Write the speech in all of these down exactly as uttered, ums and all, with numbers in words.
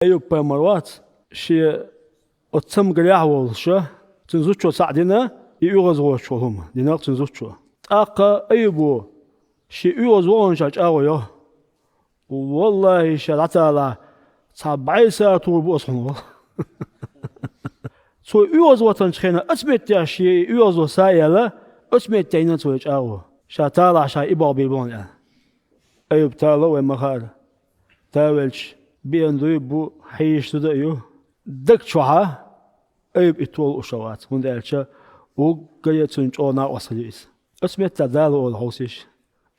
Айюб-пайхамар вац, шен оцу цамгарехь а волуш, цуьнан зудчо цхьаъ дина, и оьгӀазвахча волу хӀума динарх цуьнан зудчо. ТӀаккха Айюбо шен оьгӀазваханчохь чӀагӀо йо: «ВаллахӀи, ша дӀаталахь, цхьа бӀе сара тухур бу аса хьуна», — олу. Цо оьгӀазваханчу хенахь оцу меттехь шен оьгӀазвахна схьа а яьлла, оцу меттехь йина цо и чӀагӀо, ша талахь, ша и болх бийр бу хьуна аьлла. Айюб тало вай ма хаара. Тавелча, биъна дуй бу, хьийзаш зуда а ю. Даг чохь Айюб и толуш а вац, хӀунда аьлча уггаре а цуьнан чӀогӀа накъост хилла ю иза. Оцу меттехь Дала олу хьовсийша.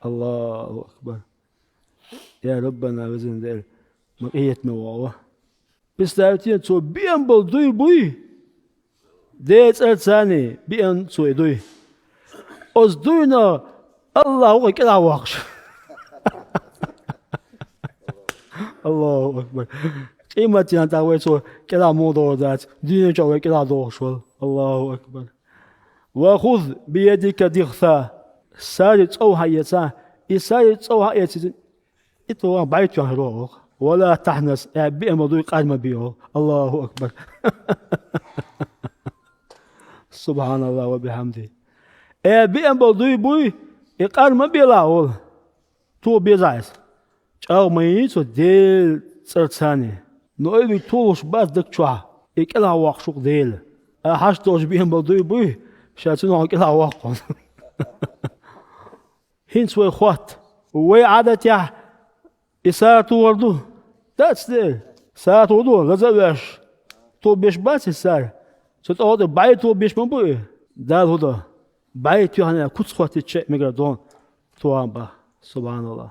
Аллаху акбар! Я Раббана, везан Дела, ма къинхетаме вогӀу. Представьте, цо биъна болу дуй буй, Делан цӀарца царний биъна цо и дуй. Оцу дуйнах Аллах ву кхин кӀелхьа воккхуш. Аллаху акбар! Къематдийнахь тӀаккха вай цо кӀелхьа муха догӀур дац, дуьнен чохь вай кӀелхьа догӀуш волу. Аллаху акбар! «Ва хуз биядика дигъса». Сари цӀов хьаэца, и сари цӀов хьаэца, и тӀе ван бӀе тоьхна хир ву оха. «Ва ла тахьнас», э, биъна болу дуй къар ма бе оха. Аллаху акбар! Субханаллах ва бихьамди! Э, биъна болу дуй буй, и къар ма белахь оха. Тоха безахь иза. ЧӀагӀо ма йиний цо Делан цӀарца царний. Но Айюб толуш бац даг чохь, и кӀелхьа воккхуш ву-кх Дела. Ахьа хьашт долчу биъна болу дуй буй, ша цунах кӀелхьа воккху хьуна. ХӀинца вай хотту, вай Ӏадатехь и сара тухур ду? Дац дера. Сара тухур ду, лаза а веш, тоха беш бац и сара? Цу тӀе бӀе тоха беш ма бу и. Дала хӀун до? БӀе тоьхна куц хӀоттийча а мегар ду хьуна тоха баха. Субханаллах!